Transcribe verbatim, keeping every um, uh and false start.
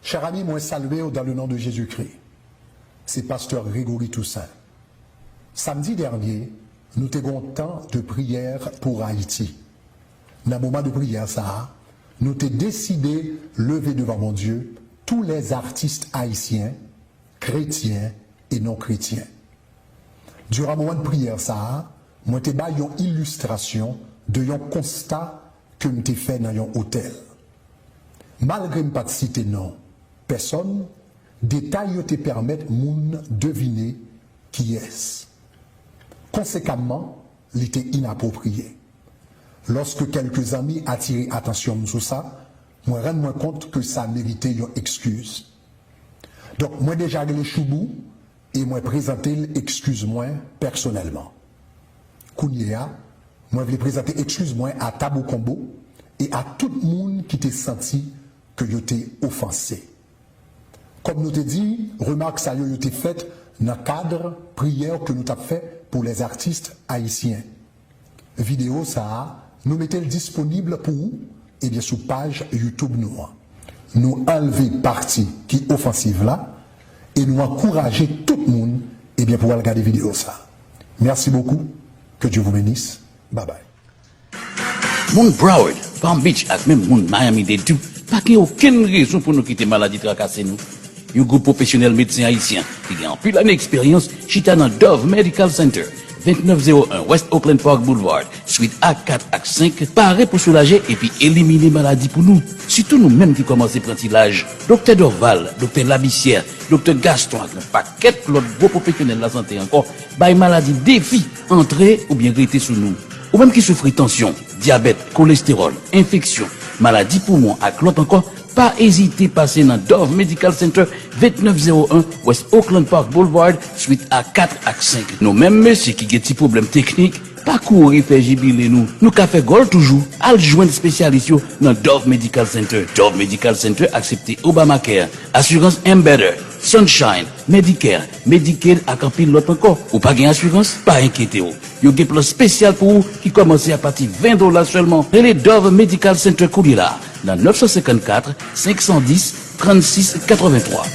Chè ami, mwen salye w dan le non de Jezikri. Se pastè Gregory Toussaint. Samdi dènye, nou te gen yon tan de priyè pou Ayiti. Nan moman de priyè sa a, nou te deside leve devan Bondye tous les artistes haïtiens, chrétiens et non chrétiens. Diran moman de priyè sa a, mwen te bay yon ilistrasyon de yon konsta ke m te fè nan yon otèl. Malgre m pa t site non pèsòn, detay yo te pèmèt moun devine kiyès. Konsekamman, li te inapwopriye. Lòske kèlke zanmi atire atansyon m sou sa, mwen rann mwen kont ke sa merite yon ekskiz. Donk, mwen deja rele Choubou e mwen prezante l ekskiz mwen pèsonèlman. Kounye a, mwen vle prezante ekskiz mwen a Tabou Konbo e a tout moun ki te santi ke yo te ofanse. Kòm nou te di, remak sa yo, yo te fèt nan kad priyè ke nou t ap fè pou les artistes haïtiens. Videyo sa a, nou mete l disponib pou ou, ebyen, sou paj YouTube nou an. Nou anlve pati ki ofansiv la e nou ankouraje tout moun, ebyen, pou al gade videyo sa a. Merci beaucoup. Que Dieu vous bénisse. Bye bye. Moun Broward, Palm Beach ak menm moun Miami-Dade tou pa gen okenn rezon pou nou kite maladi trakase nou. Yon gwoup pwofesyonèl medsen ayisyen ki gen anpil ane eksperyans chita nan Dove Medical Center, vennèf zewo en West Oakland Park Boulevard, swit A kat ak senk, pare pou soulaje epi elimine maladi pou nou, sitou nou menm ki kòmanse pran ti laj. Doktè Dorval, Doktè Labissière, Doktè Gaston ak yon pakèt lòt gwo pwofesyonèl lasante ankò bay maladi defi antre oubyen rete sou nou. Ou menm ki soufri tansyon, dyabèt, kolestewòl, enfeksyon, maladi poumon ak lòt ankò, pa ezite pase nan Dove Medical Center, vennèf zewo en West Oakland Park Boulevard, swit A kat ak senk. Nou menm mesye ki gen ti pwoblèm teknik, pa kouri fè jibile nou. Nou ka fè gòl toujou. Al jwenn espesyalis yo nan Dove Medical Center. Dove Medical Center aksepte Obamacare, asirans Embedded, Sunshine, Medicare, Medicaid ak anpil lòt ankò. Ou pa gen asirans? Pa enkyete w. Yo gen plan espesyal pou ou ki kòmanse apati ven dola sèlman. Rele Dove Medical Center kounye la a nan nèf san senkannkat, senk san dis, trannsis, katrevenntwa.